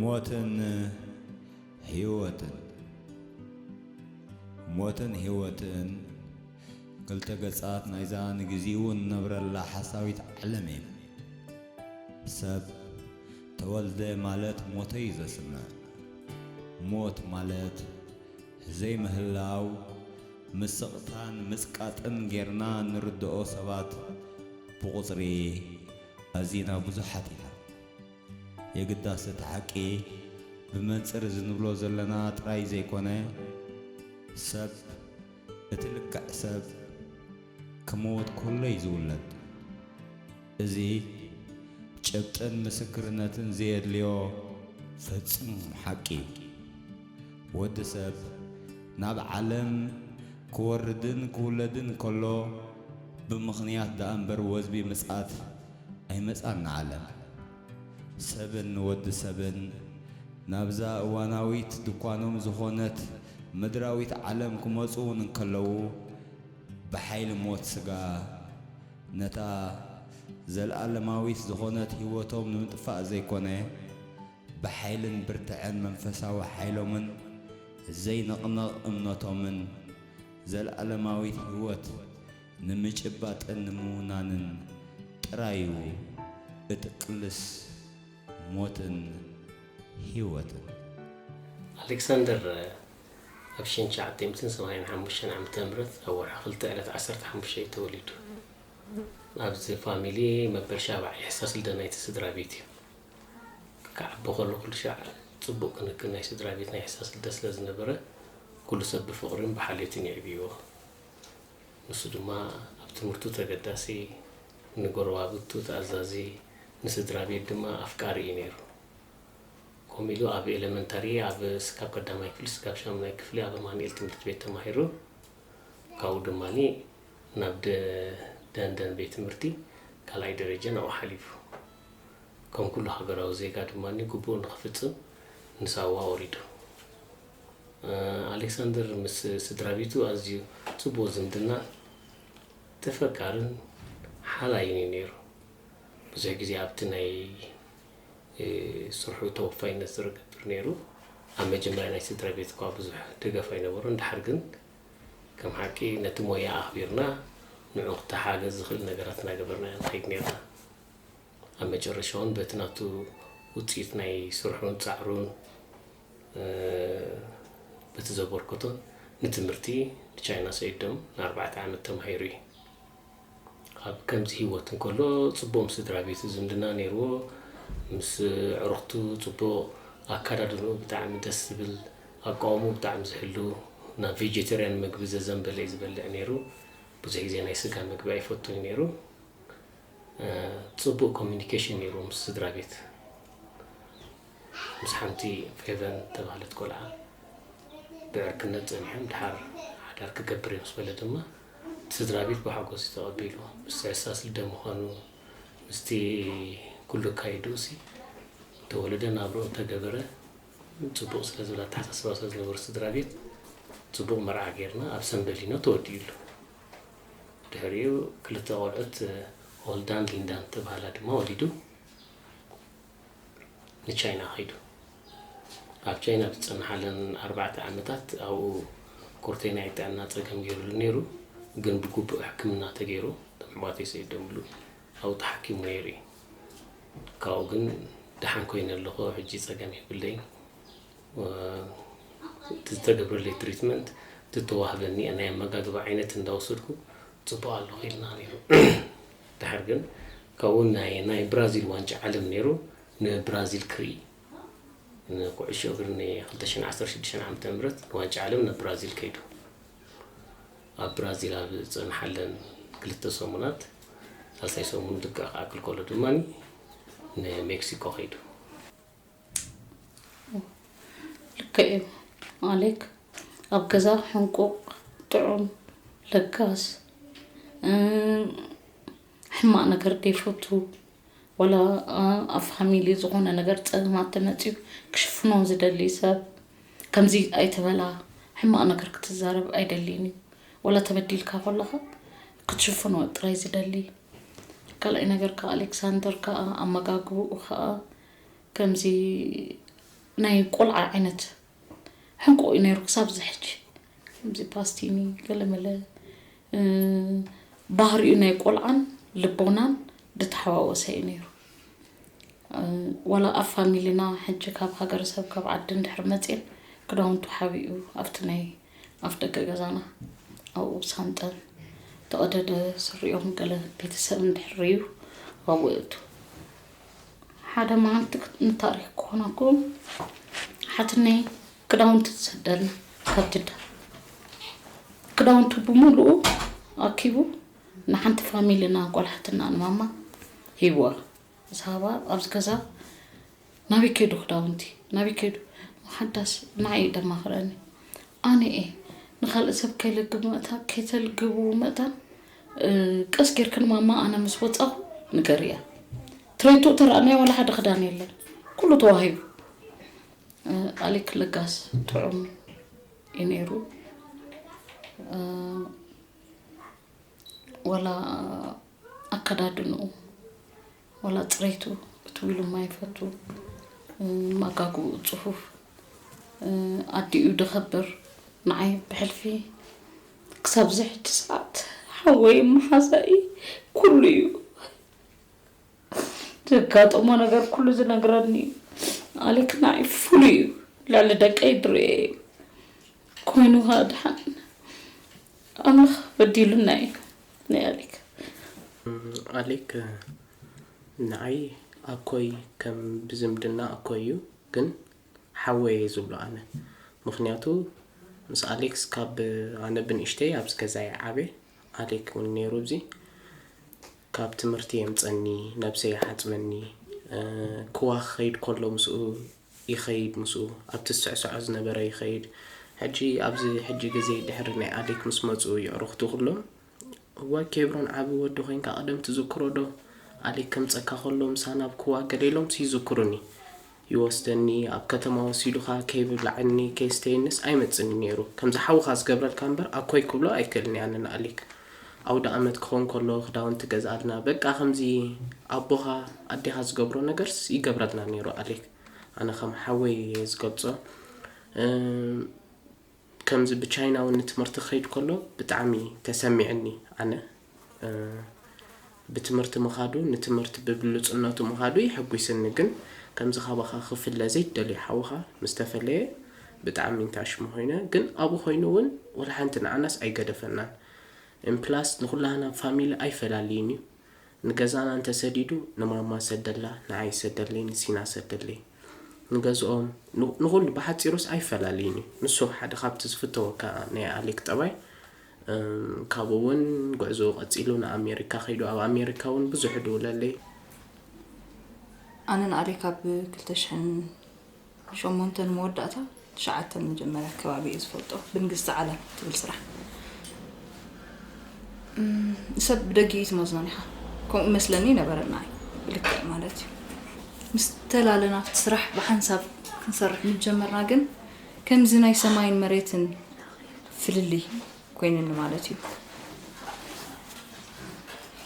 ሞትን ህይወትን። ሞትን ህይወትን ክልተ ገጻት ናይዛ ንግዚኡ እንነብረላ ሓሳዊት ዓለም እየን። ሰብ ተወልደ ማለት ሞተ እዩ ዘስምዕ። ሞት ማለት ዘይምህላው፣ ምስቕታን ምጽቃጥን ጌርና እንርድኦ ሰባት ብቑጽሪ ኣዚና ብዙሓት ኢና። የግዳስ እቲ ሓቂ ብመንጽር እዚ ንብሎ ዘለና ጥራይ ዘይኮነ፣ ሰብ እቲ ልክዕ ሰብ ክመውት ከሎ እዩ ዝውለድ። እዚ ጭብጥን ምስክርነትን ዘየድልዮ ፍጹም ሓቂ እዩ። ወዲ ሰብ ናብ ዓለም ክወርድን ክውለድን ከሎ ብምኽንያት ደኣ እምበር ወዝቢ ምጽኣት ኣይመጻን ንዓለም። ሰብን ወዲ ሰብን ናብዛ እዋናዊት ድኳኖም ዝኾነት ምድራዊት ዓለም ክመጹ እውን እንከለዉ ብሓይሊ ሞት ስጋ ነታ ዘለኣለማዊት ዝኾነት ህይወቶም ንምጥፋእ ዘይኮነ ብሓይልን ብርትዐን መንፈሳዊ ሓይሎምን ዘይንቕነቕ እምነቶምን ዘለኣለማዊት ህይወት ንምጭባጥን ንምውናንን ጥራይ እዩ እቲ ቅልስ ሞትን ህይወትን። ኣሌክሳንደር ኣብ ሽሕን ትሽዓተ ሚእትን ሰማንያን ሓሙሽተን ዓመተ ምህረት ኣብ ወርሒ ክልተ ዕለት ዓሰርተ ሓሙሽተ እዩ ተወሊዱ። ኣብዚ ፋሚሊ መበል ሻብዓይ ሕሳስ ልደ ናይቲ ስድራ ቤት እዩ። ክዓቢ ከሎ ኩሉ ሻዕ ጽቡቕ ክንክን ናይ ስድራ ቤት ናይ ሕሳስ ልደ ስለ ዝነበረ ኩሉ ሰብ ብፍቕርን ብሓልዮትን የዕብይዎ። ንሱ ድማ ኣብ ትምህርቱ ተገዳሲ፣ ንጎረባብቱ ተኣዛዚ፣ ንስድራ ቤት ድማ ኣፍቃሪ እዩ ነይሩ። ከምኡ ኢሉ ኣብ ኤለመንታሪ ኣብ ስጋብ ቀዳማይ ክፍሊ ስጋብ ሻሙናይ ክፍሊ ኣብ ኣማኑኤል ትምህርቲ ቤት ተማሂሩ። ካብኡ ድማ ናብ ደ- ደንደን ቤት ትምህርቲ ካልኣይ ደረጃ ናብኡ ሓሊፉ። ከም ኩሉ ሃገራዊ ዜጋ ድማ ግቡኡ ንኽፍጽም ንሳዋ ወሪዱ። ኣሌክሳንደር ምስ ስድራ ቤቱ ኣዝዩ ጽቡቕ ዝምድና፣ ተፈቃርን ሓላይን እዩ ነይሩ። ብዙሕ ግዜ ኣብቲ ናይ ስርሑ ተወፋይነት ዝገብር ነይሩ። ኣብ መጀመርያ ናይ ስድራ ቤት እኳ ብዙሕ ደገፍ ኣይነበሮን። ድሓር ግን ከም ሓቂ ነቲ ሞያ ኣኽቢርና ንዑ ክተሓገዝ ዝኽእል ነገራት እናገበርና ኢና ንኸይድ ነርና። ኣብ መጨረሻ እውን በቲ ናቱ ውፅኢት ናይ ስርሑን ፃዕሩን በቲ ዘበርከቶን ንትምህርቲ ንቻይና ሰይዶም ንኣርባዕተ ዓመት ተማሂሩ እዩ። ኣብ ከምዚ ህይወት እንከሎ ፅቡቕ ምስ ስድራ ቤቱ ዝምድና ነይርዎ። ምስ ኣዕሩኽቱ ፅቡቕ፣ ኣካዳድንኡ ብጣዕሚ ደስ ዝብል፣ ኣቃውምኡ ብጣዕሚ ዝሕሉ፣ ናብ ቬጀተርያን ምግቢ ዘዘንበለ እዩ ዝበልዕ ነይሩ። ብዙሕ ግዜ ናይ ስጋ ምግቢ ኣይፈቱን እዩ ነይሩ። ፅቡቕ ኮሚኒኬሽን ነይርዎ ምስ ስድራ ቤት። ምስ ሓንቲ ፌቨን ተባህለት ቆልዓ ብዕርክነት ጸኒሖም ድሓር ሓዳር ክገብር እየ ምስ በለ ድማ እቲ ስድራ ቤት ብሓጎስ እዩ ተቐቢሉ። ምስ ሕሳስ ልደ ምዃኑ ምስቲ ኩሉ ኣካይድኡ ሲ እንተወለደ ናብርኡ እንተገበረ ጽቡቕ ስለ ዝብል ኣተሓሳስባ ስለ ዝነበሩ ስድራ ቤት ጽቡቕ መርዓ ጌርና ኣብ ሰንበሊኖ ተወዲኡሉ። ድሕሪኡ ክልተ ቆልዑት ሆልዳን ሊንዳን ተባህላ ድማ ወሊዱ። ንቻይና ከይዱ። ኣብ ቻይና ብዝጸንሓለን ኣርባዕተ ዓመታት ኣብኡ ኮርቴ ናይ ጥዕና ጸገም ገይሩሉ ነይሩ፣ ግን ብግቡእ ሕክምና ተገይሩ እቶም ኣሕዋተይ ሰይዶምሉ ኣብኡ ተሓኪሙ ነይሩ እዩ። ካብኡ ግን ደሓን ኮይነ ኣለኹ፣ ሕጂ ጸገም የብለይን። ዝተገብረለይ ትሪትመንት፣ ዝተዋህበኒ ናይ ኣመጋግባ ዓይነት እንዳወሰድኩ ጽቡቕ ኣለኹ ኢልና ነይሩ። ድሓር ግን ካብኡ ናይ ናይ ብራዚል ዋንጫ ዓለም ነይሩ፣ ንብራዚል ክርኢ ንኩዕሾ እግሪ ን ክልተ ሽሕን ዓሰርተ ሽዱሽተን ዓመተ ምህረት ንዋንጫ ዓለም ናብ ብራዚል ከይዱ። ኣብ ብራዚል ኣብ ዝጸንሓለን ክልተ ሰሙናት፣ ሳልሳይ ሰሙን ልክዕ ክኣክል ከሎ ድማ ንሜክሲኮ ከይዱ። ልክዕ እዩ ኣሌክ፣ ኣብ ገዛ ሕንቁቕ፣ ጥዑም፣ ለጋስ፣ ሕማቕ ነገር ደይፈቱ፣ ወላ ኣብ ፋሚሊ ዝኾነ ነገር ጸገማት ተመጽዩ ክሽፍኖ ዝደሊ ሰብ፣ ከምዚ ኣይትበላ፣ ሕማቕ ነገር ክትዛረብ ኣይደልይን እዩ። ወላ ተበዲልካ ከለኻ ክትሽፍኖ ጥራይ ዝደሊ። ካልኣይ ነገር ከኣ ኣሌክሳንደር ከኣ ኣመጋግብኡ ከኣ ከምዚ ናይ ቆልዓ ዓይነት ሕንቁ እዩ ነይሩ ክሳብ ዝሕጂ። ከምዚ ፓስቲኒ ገለመለ፣ እ፣ ባህሪኡ ናይ ቆልዓን ልቦናን ዝተሓዋወሰ እዩ ነይሩ። እ፣ ዋላ ኣብ ፋሚሊና ሕጂ ካብ ሃገረሰብ ካብ ዓዲ እንድሕር መፅኤን ክዳውንቱ ሓቢኡ ኣብቲ ናይ ኣፍ ደገ ገዛና ኣብኡ ሳንጠን ተቐደደ ስሪኦም ገለ ቤተሰብ እንድሕር ርእዩ ኣብኡ የእቱ። ሓደ መዓልቲ ክት-፣ ንታሪኽ ክኾነኩም ሓትነይ ክዳውንቲ ትሰደልና ካብ ጅዳ። ክዳውንቱ ብምሉኡ ኣኪቡ ንሓንቲ ፋሚሊና ጓል ሓትና ንማማ ሂብዋ። ዝሃባ ኣብዚ ገዛ ናበይ ከይዱ ክዳውንቲ? ናበይ ከይዱ? ሓዳስ ንዓይ ደማኽረኒ። ኣነ እየ ንኻልእ ሰብ ከይለግብ መእታ-፣ ከይተልግቡ መእታን፣ እ፣ ቀስ ጌርክን ማማ ኣነ ምስ ወጻኹ ንገርያ። ትሬቱ ተረኣናዮ ዋላ ሓደ ክዳን የለን። ኩሉ ተዋሂቡ። እ፣ ኣሌክ ለጋስ ጥዑም እዩ ነይሩ። እ፣ ዋላ ኣከዳድንኡ፣ ዋላ ጽሬቱ፣ ክትብሉ ማይፈቱ፣ እ፣ ማጋግኡ ጽፉፍ፣ እ፣ ኣዲኡ ደኸብር፣ ንዓይ ብሕልፊ ክሳብ ዝሕጂ ሰዓት ሓወይ መሓዛኢ ኩሉ እዩ። ዘጋጠሞ ነገር ኩሉ ዝነግረኒ እዩ። ኣሌክ ንዓይ ፍሉይ እዩ። ልዕሊ ደቀይ ድርኤ እዩ። ኮይኑ ኸኣ ድሓን ኣምላኽ በዲሉና እዩ ናይ ኣሌክ። ኣሌክ ንዓይ ኣኮይ ከም ብዝምድና ኣኮይ እዩ፣ ግን ሓወይ እየ ዝብሎ ኣነ። ምኽንያቱ ምስ ኣሌክስ ካብ ኣነ ብንእሽተይ ኣብዚ ገዛ እየ ዓብየ። ኣሌክ እውን ነይሩ ኣብዚ። ካብ ትምህርቲ የምፀኒ፣ ነብሰይ ይሓፅበኒ፣ እ፣ ክዋ ክኸይድ ከሎ ምስኡ ይኸይድ፣ ምስኡ ኣብቲ ዝስዕስዖ ዝነበረ ይኸይድ። ሕጂ ኣብዚ ሕጂ ግዜ ድሕሪ ናይ ኣሌክ ምስ መፅኡ የዕሩኽቱ ኩሎም፣ እዋይ ኬብሮን ዓቢ ወዲ ኮይንካ ቀደም ትዝክሮ ዶ? ኣሌክ ከምፀካ ከሎ ምሳና ኣብ ክዋ ገለ ኢሎምስ ይዝክሩኒ። ይወስደኒ፣ ኣብ ከተማ ወሲዱኻ ከይብላዓኒ ከይስተየንስ ኣይመፅእን ነይሩ። ከምዚ ሓውኻ ዝገብረልካ እምበር ኣኮይ ክብሎ ኣይክእልን እየ ኣነ ንኣሌክ። ኣውደኣመት ክኾን ከሎ ክዳውንቲ ይገዝኣልና፣ በቃ ከምዚ ኣቦኻ ኣዴኻ ዝገብሮ ነገርስ ይገብረልና ነይሩ ኣሌክ። ኣነ ከም ሓወይ እየ ዝገልጾ። እም፣ ከምዚ ብቻይና እውን ንትምህርቲ ክኸይድ ከሎ ብጣዕሚ ተሰሚዕኒ ኣነ። እ፣ ብትምህርቲ ምኻዱ፣ ንትምህርቲ ብብሉጽነቱ ምኻዱ የሐጒስኒ፣ ግን ከምዚ ካባኻ ክፍለ ዘይትደልዮ ሓውኻ ምስ ተፈለየ ብጣዕሚ እንታሽሙ ኮይነ፣ ግን ኣብኡ ኮይኑ እውን ወላ ሓንቲ ንዓናስ ኣይገደፈናን። እም ፕላስ ንኹላህና ፋሚሊ ኣይፈላልይን እዩ። ንገዛና እንተሰዲዱ ንማማ ሰደላ፣ ንዓይ ሰደለይ፣ ንሲና ሰደለይ። ንገዝኦም ን-፣ ንኹሉ ብሓጺሩስ ኣይፈላልይን እዩ። ንሱ ሓደ ካብቲ ዝፍተወካ ናይ ኣሌክ ጠባይ። እም፣ ካብኡ እውን ጉዕዞኡ ቀጺሉ ንኣሜሪካ ከይዱ ኣብ ኣሜሪካ እውን ብዙሕ ድውለለይ። ኣነ ንኣሌክ ኣብ ክልተ ሽሕን ሸሞንተን መወዳእታ ትሽዓተን መጀመርያ ከባቢ እየ ዝፈልጦ። ብንግስቲ ዓለም ትብል ስራሕ እም፣ ሰብ ብደጊኡ ትመዝኖን ኢኻ። ከምኡ መስለኒ ነበረ ንዓይ ብልክዕ ማለት እዩ። ምስ ተላለና ኣብቲ ስራሕ ብሓንሳብ ክንሰርሕ ምስ ጀመርና ግን ከምዚ ናይ ሰማይን መሬትን ፍልልይ ኮይኑኒ ማለት እዩ።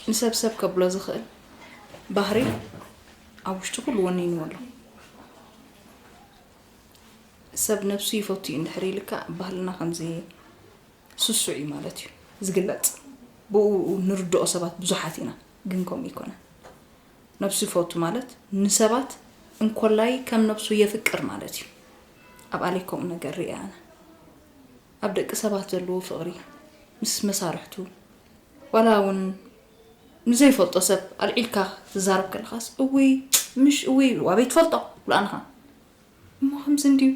ንሰብ ሰብ ከብሎ ዝኽእል ባህሪ ኣብ ውሽጢ ኩሉ ወኒንዎ ኣሎ። ሰብ ነብሱ ይፈቱ እዩ እንድሕር ኢልካ ኣብ ባህልና ከምዚ ስሱዕ እዩ ማለት እዩ ዝግለፅ። ብኡ ንርድኦ ሰባት ብዙሓት ኢና፣ ግን ከምኡ ይኮነ። ነብሱ ይፈቱ ማለት ንሰባት እንኮላይ ከም ነብሱ የፍቅር ማለት እዩ። ኣብ ኣሌክ ከምኡ ነገር ሪኣ ኣነ። ኣብ ደቂ ሰባት ዘለዎ ፍቕሪ ምስ መሳርሕቱ ዋላ እውን ንዘይፈልጦ ሰብ ኣልዒልካ ትዛረብ ከለኻስ እውይ ምሽ እውይ ዋበይ ትፈልጦ ብሎ ኣንኻ እሞ ከምዚ እንድዩ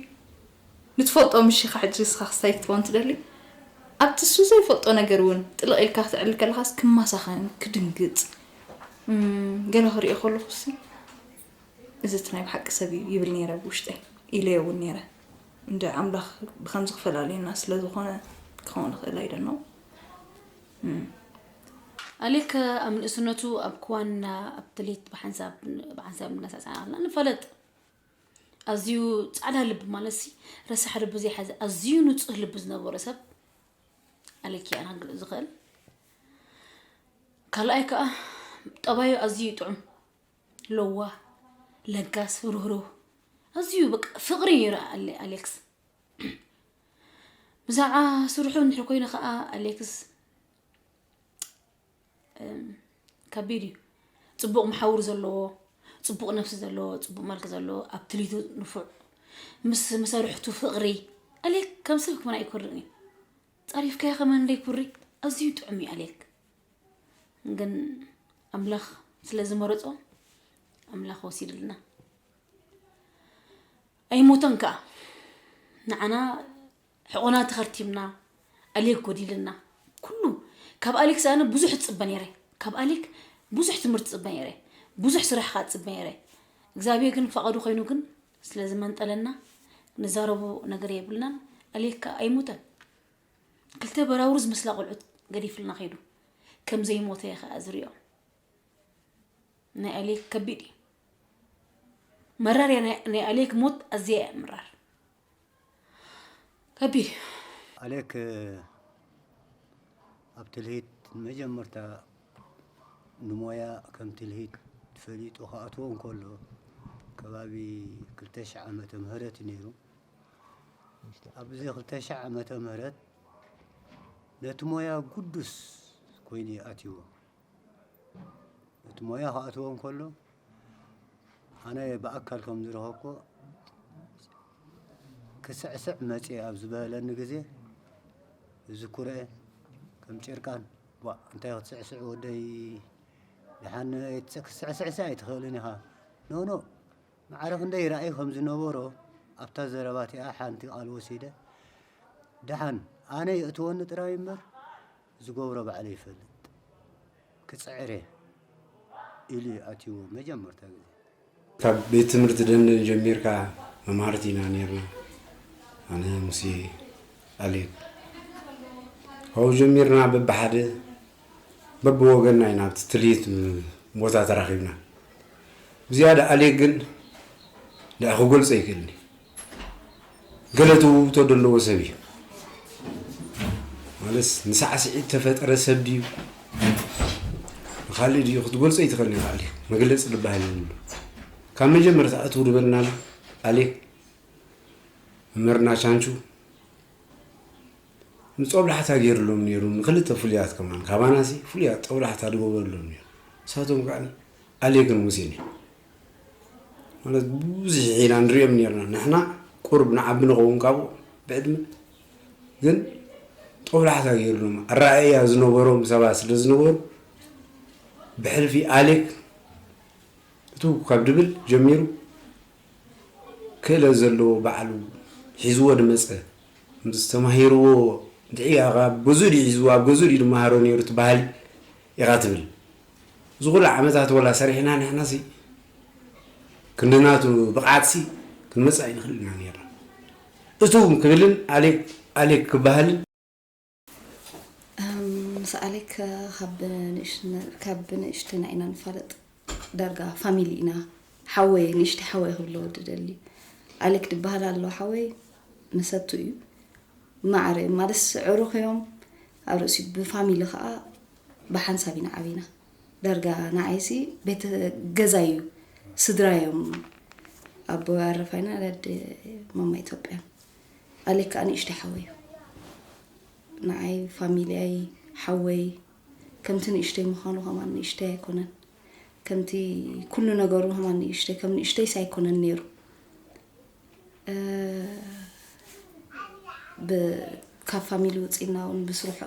ንትፈልጦ ምሽ ኢኻ ሕጂ ንስኻ ክስታይ ክትበን ትደሊ ኣብቲ እሱ ዘይፈልጦ ነገር እውን ጥልቕ ኢልካ ክትዕልል ከለኻስ ክማሳኸን ክድንግፅ እም፣ ገለ ክሪኦ ከለኹሲ እዚ እቲ ናይ ብሓቂ ሰብ እዩ ይብል ነይረ ብውሽጠይ ኢለዮ እውን ነይረ እንደ ኣምላኽ ብከምዚ ክፈላልየና ስለ ዝኾነ ክኸውን ይኽእል ኣይደኖ ኣሌክ ኣብ ንእስነቱ ኣብ ክዋንና ኣብ ትሌት ብሓንሳብ ብሓንሳብ እናሳዕሳዕና ከለና ንፈለጥ ኣዝዩ ፃዕዳ ልቢ ማለት ሲ ረሳሕ ልቢ ዘይሓዘ ኣዝዩ ንፁህ ልቢ ዝነበሮ ሰብ ኣሌክ ኣነ ክገልፅ ዝኽእል ካልኣይ ከዓ ጠባዩ ኣዝዩ ጥዑም ለዋህ ለጋስ ርህሩህ ኣዝዩ በቃ ፍቕሪ እዩ ኣሌክስ። ብዛዕባ ስርሑ እንድሕር ኮይኑ ከዓ ኣሌክስ ከቢድ እዩ። ፅቡቕ መሓውር ዘለዎ፣ ፅቡቕ ነፍሲ ዘለዎ፣ ፅቡቕ መልክ ዘለዎ፣ ኣብ ትልሂቱ ንፉዕ፣ ምስ መሰርሕቱ ፍቕሪ። ኣሌክ ከም ሰብ ክመና ኣይኮርዕን እዩ። ፃሪፍካዮ ከመን እንደይኩሪ ኣዝዩ ጥዑም እዩ ኣሌክ። ግን ኣምላኽ ስለ ዝመረጾ ኣምላኽ ወሲድልና። ኣይሞተን ከኣ ንዓና ሕቖና ተኸርቲምና ኣሌክ ጎዲልና። ኩሉ ካብ ኣሌክስ ኣነ ብዙሕ ትጽበ ነይረ። ካብ ኣሌክ ብዙሕ ትምህርቲ ትጽበ ነይረ። ብዙሕ ስራሕ ከኣ ትጽበ ነይረ። እግዚኣብሔር ግን ፈቐዱ ኮይኑ ግን ስለ ዝመንጠለና ንዛረቦ ነገር የብልናን። ኣሌክ ከኣ ኣይሞተን። ክልተ በራውሩ ዝመስላ ቆልዑት ገዲፍልና ከይዱ። ከም ዘይሞተ እየ ከኣ ዝሪኦ። ናይ ኣሌክ ከቢድ እዩ። መራር እያ ናይ ናይ ኣሌክ ሞት ኣዝያ እያ ምራር። ከቢድ እዩ። ኣሌክ ኣብ ትልሂት መጀመርታ ንሞያ ከም ትልሂት ፈሊጡ ክኣትዎ እንከሎ ከባቢ ክልተ ሽሕ ዓመተ ምህረት እዩ ነይሩ። ኣብዚ ክልተ ሽሕ ዓመተ ምህረት ነቲ ሞያ ግዱስ ኮይኑ ይኣትዎ። እቲ ሞያ ክኣትዎ እንከሎ ኣነ ብኣካል ከም ዝረኸብኮ ክስዕስዕ መፅየ ኣብ ዝበለኒ ግዜ ዝኩረ ከም ጭርቃን ዋ እንታይ ክትስዕስዕ ወደይ ድሓን ክትስዕስዕሲ ኣይትኽእልን ኢኻ ኖኖ ማዕረ ክንደይ ራእይ ከም ዝነበሮ ኣብታ ዘረባ እቲኣ ሓንቲ ቃል ወሲደ ደሓን ኣነ የእትወኒ ጥራይ እምበር ዝገብሮ ባዕለይ ይፈልጥ ክፅዕር እየ ኢሉ እዩ ኣትይዎ መጀመርታ ግዜ። ካብ ቤት ትምህርቲ ደንደን ጀሚርካ መምሃርቲ ኢና ነይርና ኣነ ሙሴ ኣሌክ ካብኡ ጀሚርና በብሓደ በብወገንና ኢና ኣብቲ ትልሂት ቦታ ተራኺብና ብዝያዳ ኣሌክ ግን ድኣ ክገልፆ ኣይክእልን እዩ ገለ ትውብቶ ደለዎ ሰብ እዩ ማለትስ ንሳዕስዒት ተፈጠረ ሰብ ድዩ ንካልእ ድዩ ክትገልፆ ኣይትኽእልን ኢኻ ኣሌክ መግለፂ ዝበሃል የብሉ ካብ መጀመርታ እትው ዝበልናሉ ኣሌክ መምህርና ቻንቹ ንጦብላሕታ ገይርሎም ነይሩ ንክልተ ፍሉያት ከማን ካባናሲ ፍሉያት ጦብላሕታ ዝገበረሎም ነይሩ ንሳቶም ከዓ ኣሌክን ሙሴን እዮም ማለት ብዙሕ ኢና ንሪኦም ነርና ንሕና ቁርብ ንዓቢ ንኸውን ካብኡ ብዕድመ ግን ጦብላሕታ ገይርሎም ኣረኣእያ ዝነበሮም ሰባት ስለ ዝነበሩ ብሕልፊ ኣሌክ እቱ ካብ ድብል ጀሚሩ ክእለት ዘለዎ ባዕሉ ሒዝዎ ድመፀ ምስ ተማሂርዎ ድዒ ኣብ ገዝኡ ድዩ ሒዝዎ ኣብ ገዝኡ ድዩ ድመሃሮ ነይሩ እቲ ባህሊ ኢኻ ትብል እዚ ኩሉ ዓመታት ወላ ሰሪሕና ንሕናሲ ክንድናቱ ብቕዓትሲ ክንመፅእ ኣይንኽእል ኢና ነይርና እቱ ክብልን ኣሌክ ኣሌክ ክበሃልን ምስ ኣሌክ ካብ ንእሽትና ኢና ንፋለጥ ዳርጋ ፋሚሊ ኢና ሓወይ ንእሽተይ ሓወይ ክብሎ ድደሊ ኣሌክ ድበሃል ኣሎ ሓወይ መሰቱ እዩ ማዕረ ማለት ኣዕሩኽ እዮም ኣብ ርእሲኡ ብፋሚሊ ከዓ ብሓንሳብ ኢና ዓቢና ዳርጋ ንዓይሲ ቤተ ገዛ እዩ ስድራ እዮም ኣቦይ ኣረፋይና ኣደ ማማ ኢትዮጵያ ኣሌክ ከዓ ንእሽተይ ሓወይ እዩ ንዓይ ፋሚልያይ ሓወይ ከምቲ ንእሽተይ ምዃኑ ከማን ንእሽተይ ኣይኮነን ከምቲ ኩሉ ነገሩ ከማን ንእሽተይ ከም ንእሽተይስ ኣይኮነን ነይሩ ካብ ፋሚሊ ውፅኢና እውን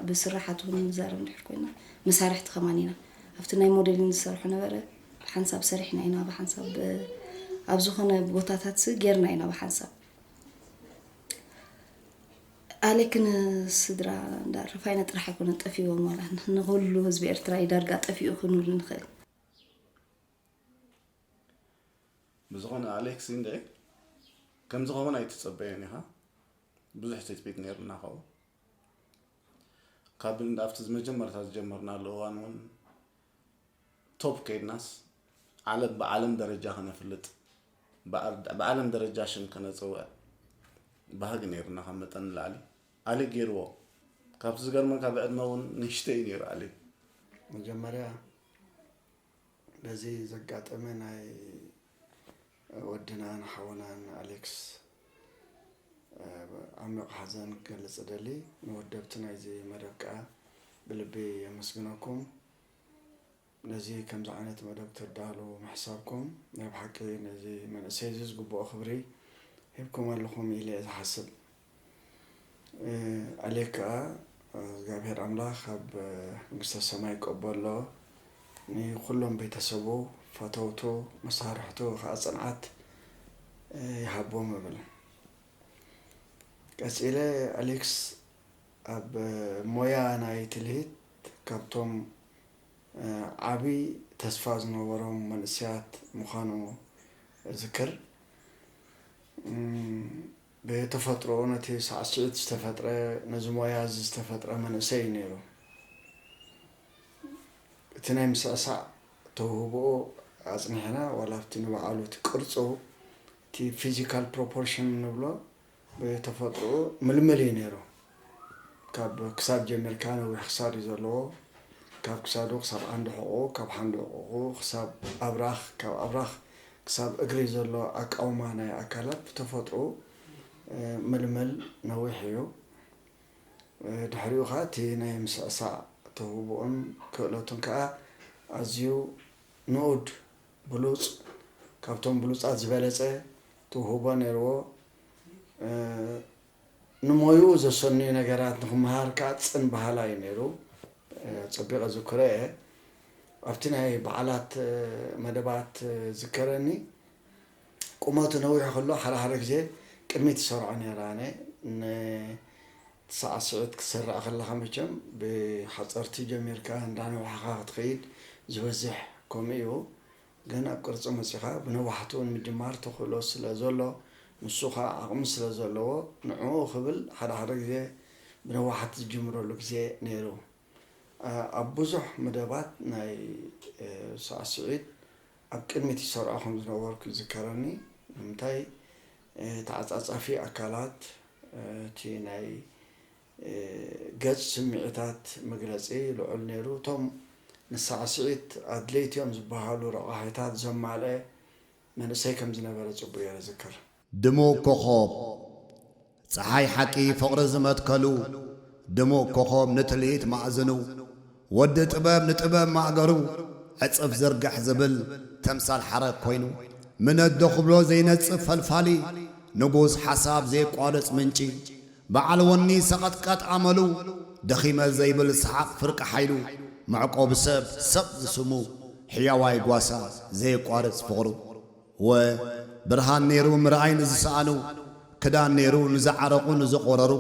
ብስርሓት እውን ንዛረብ እንድሕር ኮይና መሳርሕቲ ከማን ኢና ኣብቲ ናይ ሞዴሊን ዝሰርሖ ነበረ ብሓንሳብ ሰሪሕና ኢና ብሓንሳብ ኣብ ዝኾነ ቦታታት ጌርና ኢና ብሓንሳብ ኣሌክ ንስድራ እንዳ ርፋይነ ጥራሕ ኣይኮነን ጠፊእዎም ዋላ ንኩሉ ህዝቢ ኤርትራ እዩ ዳርጋ ጠፊኡ ክንብል ንኽእል። ብዝኾነ ኣሌክስ እንደ ከምዝኸውን ኣይትጸበዮን ኢኻ ብዙሕ ትጽቢት ነይርና ኸው ካብ ኣብቲ መጀመርታ ዝጀመርናሉ እዋን እውን ቶፕ ከይድናስ ዓለም ብዓለም ደረጃ ከነፍልጥ ብዓለም ደረጃ ሽም ከነፅውዕ ባህጊ ነይሩና ካብ መጠን ንላዕሊ ኣሊ ገይርዎ ካብቲ ዝገርመካ ብዕድመ እውን ንእሽተይ እዩ ነይሩ ኣሊ መጀመርያ በዚ ዘጋጠመ ናይ ወድናን ሓውናን ኣሌክስ፣ እ፣ ዓሚቕ ሓዘን ክገልጽ እደሊ። ንወደብቲ ናይዚ መደብ ከኣ ብልቢ የመስግነኩም። ነዚ ከምዚ ዓይነት መደብ ተዳሉ ምሕሳብኩም፣ ናይ ብሓቂ ነዚ መንእሰይ እዚ ዝግብኦ ክብሪ ሂብኩም ኣለኹም ኢለ እየ ዝሓስብ። እ፣ ኣሌክ ከኣ፣ እ፣ እግዚኣብሔር ኣምላኽ ኣብ፣ እ፣ መንግስተ ሰማይ ይቀበሎ። ንኹሎም ቤተሰቡ፣ ፈተውቱ፣ መሳርሕቱ ከኣ ጽንዓት፣ እ፣ ይሃቦም እብል። ቀጺለ ኣሌክስ ኣብ፣ እ፣ ሞያ ናይ ትልሂት ካብቶም፣ እ፣ ዓቢ ተስፋ ዝነበሮም መንእሰያት ምዃኑ እዝክር። እም፣ ብተፈጥሮኡ ነቲ ሳዕስዒት ዝተፈጥረ፣ ነዚ ሞያ እዚ ዝተፈጥረ መንእሰይ እዩ ነይሩ። እቲ ናይ ምስዕሳዕ ተውህቦኡ ኣጽኒሕና፣ ዋላ ኣብቲ ንባዕሉ እቲ ቅርጹ፣ እቲ ፊዚካል ፕሮፖርሽን ንብሎ፣ ብተፈጥሮኡ ምልምል እዩ ነይሩ። ካብ ክሳድ ጀሚርካ ነዊሕ ክሳድ እዩ ዘለዎ። ካብ ክሳዱ ክሳብ ዓንዲ ሕቑኡ፣ ካብ ዓንዲ ሕቑኡ ክሳብ ኣብራኽ፣ ካብ ኣብራኽ ክሳብ እግሪ ዘሎ ኣቃውማ ናይ ኣካላት ብተፈጥሮኡ፣ እ፣ ምልምል ነዊሕ እዩ። እ፣ ድሕሪኡ ኸኣ እቲ ናይ ምስዕሳዕ ተውህቦኡን ክእለቱን ከኣ ኣዝዩ ንኡድ፣ ብሉጽ፣ ካብቶም ብሉጻት ዝበለጸ ተውህቦ ነይርዎ። እ፣ ንሞይኡ ዘሰንዩ ነገራት ንኽመሃር ከኣ ጽን በሃላይ እዩ ነይሩ። እ፣ ጸቢቐ ዝክሮ እየ። ኣብቲ ናይ በዓላት፣ እ፣ መደባት፣ እ፣ ዝከረኒ፣ ቁመቱ ነዊሑ ከሎ ሓደ ሓደ ግዜ ቅድሚት ይሰርዖ ነይረ። ኣነ ንሳዕስዒት ክትሰርዕ ከለኻ መቸም ብሓፀርቲ ጀሚርካ እንዳነዋሕኻ ክትኸይድ ዝበዝሕ ከምኡ እዩ። ግን ኣብ ቅርፂ መፂኻ ብነዋሕቲ እውን ምጅማር ተኽእሎ ስለ ዘሎ፣ ንሱ ኸዓ ዓቕሚ ስለ ዘለዎ ንዕኡ ክብል ሓደ ሓደ ግዜ ብነዋሕቲ ዝጅምረሉ ግዜ ነይሩ። ኣ-፣ ኣብ ብዙሕ መደባት ናይ፣ እ፣ ሳዕስዒት ኣብ ቅድሚት ይሰርዖ ከም ዝነበርኩ ይዝከረኒ። ንምንታይ፣ እ፣ ተዓጻጻፊ ኣካላት፣ እ፣ እቲ ናይ፣ እ፣ ገጽ ስምዒታት መግለጺ ልዑል ነይሩ። እቶም ንሳዕስዒት ኣድለይቲ እዮም ዝበሃሉ ረቋሒታት ዘማልአ መንእሰይ ከም ዝነበረ ጽቡቕ እየ ዝዝክር። ድሙቕ ኮኾብ፣ ጸሓይ ሓቂ ፍቕሪ ዝመትከሉ፣ ድሙቕ ኮኾብ ንትልሂት ማእዝኑ፣ ወዲ ጥበብ ንጥበብ ማእገሩ፣ ዕጽፍ ዝርግሕ ዝብል ተምሳል ሓረግ ኮይኑ፣ ምነዶ ክብሎ ዘይነጽፍ ፈልፋሊ፣ ንጉስ ሓሳብ ዘየቋርጽ ምንጪ፣ በዓል ወኒ ሰቐጥቀጥ ኣመሉ፣ ደኺመ ዘይብል ሰሓቕ ፍርቂ ሓይሉ፣ መዕቆቢ ሰብ ሰብ ዝስሙ፣ ሕያዋይ ጓሳ ዘየቋርጽ ፍቕሩ። ወብርሃን ነይሩ ምርኣይ ንዝሰኣኑ፣ ክዳን ነይሩ ንዝዓረቑ ንዝቖረሩ፣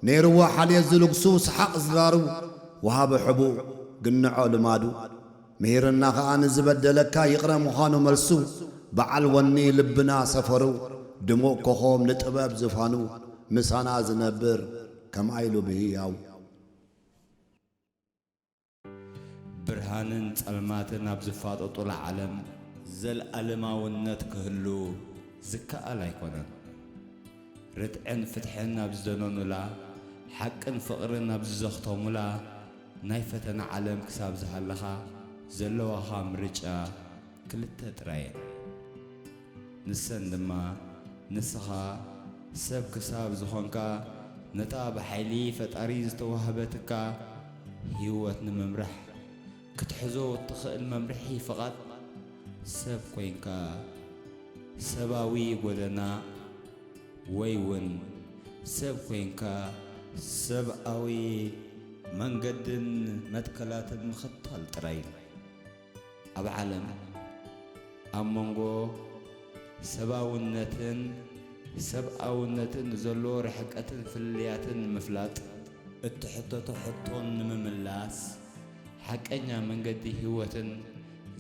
ነይርዎ ሓልዮት ዝልግሱ ሰሓቕ ዝራሩ፣ ወሃቢ ሕቡእ ግንዖ ልማዱ። ምሂርና ኸኣ ንዝበደለካ ይቕረ ምዃኑ መልሱ፣ በዓል ወኒ ልብና ሰፈሩ፣ ድሙቕ ኮኾብ ንጥበብ ዝፋኑ፣ ምሳና ዝነብር ከምኣ ኢሉ ብህያው። ብርሃንን ጸልማትን ኣብ ዝፋጠጡላ ዓለም፣ ዘልኣለማውነት ክህሉ ዝከኣል ኣይኮነን። ርትዕን ፍትሕን ኣብ ዝደነኑላ፣ ሓቅን ፍቕርን ኣብ ዝዘኽተሙላ ናይ ፈተና ዓለም ክሳብ ዝሃለኻ፣ ዘለዋኻ ምርጫ ክልተ ጥራይ እየን። ንሰን ድማ፣ ንስኻ ሰብ ክሳብ ዝኾንካ፣ ነታ ብሓይሊ ፈጣሪ ዝተዋህበትካ ህይወት ንምምራሕ ክትሕዞ እትኽእል መምርሒ ፍቓድ፣ ሰብ ኮይንካ ሰብኣዊ ጎደና ወይ እውን ሰብ ኮይንካ ሰብኣዊ መንገድን መትከላትን ምኽታል ጥራይ እዩ። ኣብ ዓለም ኣብ መንጎ ሰብኣውነትን ሰብኣውነትን ዘሎ ርሕቀትን ፍልልያትን ንምፍላጥ፣ እትሕተቶ ሕቶን ንምምላስ፣ ሓቀኛ መንገዲ ህይወትን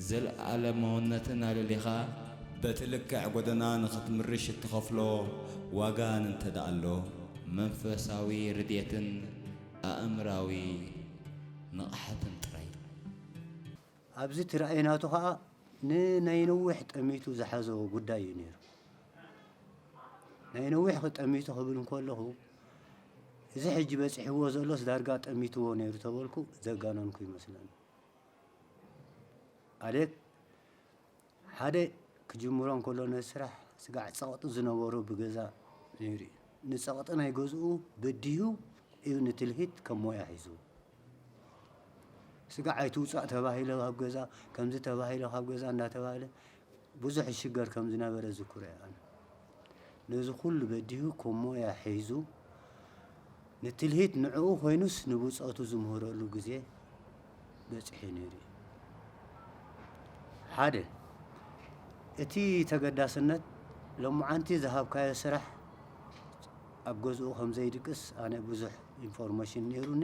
ዘለኣለማውነትን ኣለሊኻ፣ በቲ ልክዕ ጎደና ንኽትምርሽ እትኸፍሎ ዋጋን እንተ ደኣ ኣሎ፣ መንፈሳዊ ርድየትን ኣእምራዊ ንቕሓትን ጥራይ። ኣብዚ እቲ ራእይ ናቱ ኸኣ ንናይ ነዊሕ ጠሚቱ ዝሓዞ ጉዳይ እዩ ነይሩ። ናይ ነዊሕ ጠሚቱ ክብል እንከለኹ፣ እዚ ሕጂ በጺሕዎ ዘሎስ ዳርጋ ጠሚትዎ ነይሩ ተበልኩ ዘጋነንኩ ይመስለኒ። ኣሌክ ሓደ ክጅምሮ እንከሎ ነቲ ስራሕ ስጋዕ ጸቕጢ ዝነበሮ ብገዛ ነይሩ እዩ። ንጸቕጢ ናይ ገዝኡ በዲሁ እዩ ንትልሂት ከም ሞያ ሒዙ። ስጋዕ ኣይትውጻእ ተባሂለ ካብ ገዛ፣ ከምዚ ተባሂለ ካብ ገዛ እንዳተባህለ ብዙሕ ይሽገር ከም ዝነበረ ዝክሮ እየ ኣነ። ነዚ ኩሉ በዲሁ ከም ሞያ ሒዙ ንትልሂት ንዕኡ ኮይኑስ ንብጾቱ ዝምህረሉ ግዜ በጺሑ ነይሩ እዩ። ሓደ፣ እቲ ተገዳስነት ሎማዓንቲ ዝሃብካዮ ስራሕ ኣብ ገዝኡ ከም ዘይድቅስ ኣነ ብዙሕ ኢንፎርሜሽን ነይሩኒ።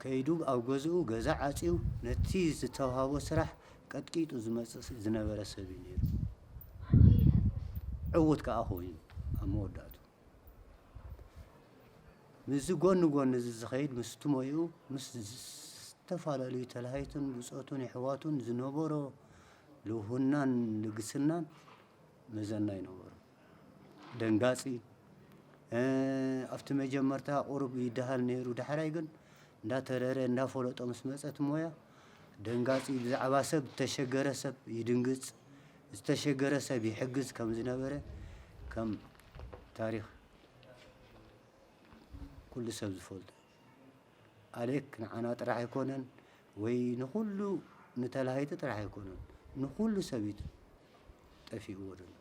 ከይዱ ኣብ ገዝኡ ገዛ ዓጽዩ ነቲ ዝተዋህቦ ስራሕ ቀጥቂጡ ዝመጽእ ዝነበረ ሰብ እዩ ነይሩ። ዕዉት ከኣ ኮይኑ ኣብ መወዳእቱ ምስዚ ጎኒ ጎኒ እዚ ዝኸይድ ምስቲ ሞይኡ ምስ ዝተፈላለዩ ተላሃይቱን ብጾቱን የሕዋቱን ዝነበሮ ልውህናን ልግስናን መዘና ይነበሮ። ደንጋጺ፣ እ፣ ኣብቲ መጀመርታ ቁሩብ ይደሃል ነይሩ። ዳሕራይ ግን እንዳተረረ እንዳፈለጦ ምስ መጸት ሞያ ደንጋጺ፣ ብዛዕባ ሰብ፣ ዝተሸገረ ሰብ ይድንግጽ፣ ዝተሸገረ ሰብ ይሕግዝ ከም ዝነበረ ከም ታሪኽ ኩሉ ሰብ ዝፈልጦ። ኣሌክ ንዓና ጥራሕ ኣይኮነን ወይ ንኹሉ ንተላሃይቲ ጥራሕ ኣይኮነን፣ ንኹሉ ሰብ እዩ ጠፊእዎ ዘሎ።